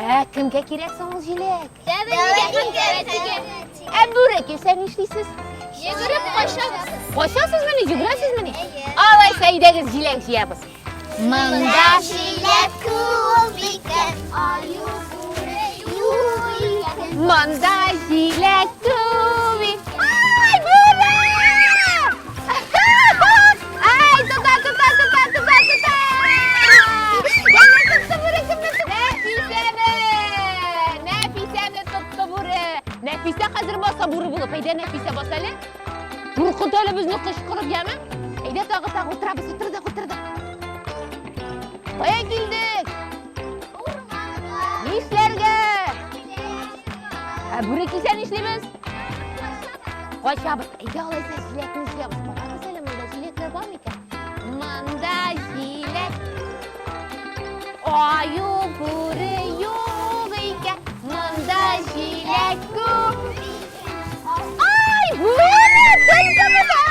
Ә кемгә кирәк соң ул җиләк? Ә бүре килсә нишлисез? Йөгереп качабыз. Качасызмыни, йөгерәсезмени? Әйе. Алайса әйдәгез җиләк җыябыз. Монда җиләк күп икән, аю бүре юк икән. Монда җиләк күп икән. Ай, бүре! Ай, тота, тота, тота, тота, тота! Кемне тотты бүре, кемне тотты? Нәфисәне! Нәфисәне тотты бүре! Нәфисә хәзер баса бүре булып. Әйдә, Нәфисә, бас әле. Куркыт әле безне кычкырып, яме? Әйдә, тагы, тагы, утырабыз, утырдык, утырдык. Кая килдек? Нишләргә? Ә бүре килсә нишлибез? Качабыз. Әйдә, алайса җиләкне җыябыз. Карагыз әле, монда җиләкләр бар микән? Монда җиләк. Аю бүре юк икән. Монда җиләк күп. Ай, бүре! Төлке монда!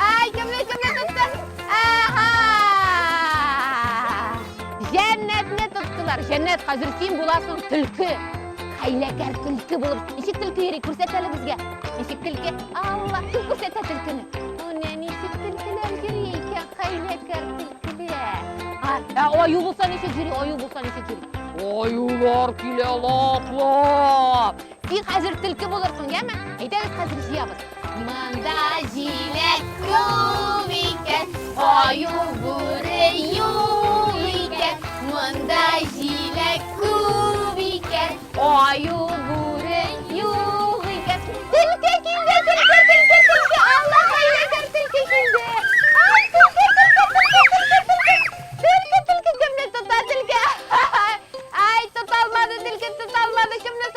Ай, кемне кемне тотты? Аха! Җәннәтне тоттылар. Җәннәт, хәзер син буласың төлке. Хәйләкәр төлке булып. Ничек төлке йөри? Күрсәт әле безгә. Ничек төлке? Алла, кем күрсәтә төлкене? Менә ничек төлкеләр йөри икән, хәйләкәр төлкеләр. А, аю булса ничек йөри? Аю булса ничек йөри? Аюлар килә лап-лап. Син хәзер төлке булырсың, яме? Әйдәгез хәзер җыябыз. Монда җиләк күп икән, аю бүре юк икән. Монда җиләк күп икән, аю бүре юк икән. Төлке килде, төлке, төлке, төлке. Алла хәйләкәр төлке килде. Ай, төлке, төлке, төлке, төлке, төлке. Төлке, төлке, кемне тота төлке? Ай, тота алмады, төлке тота алмады. Кемне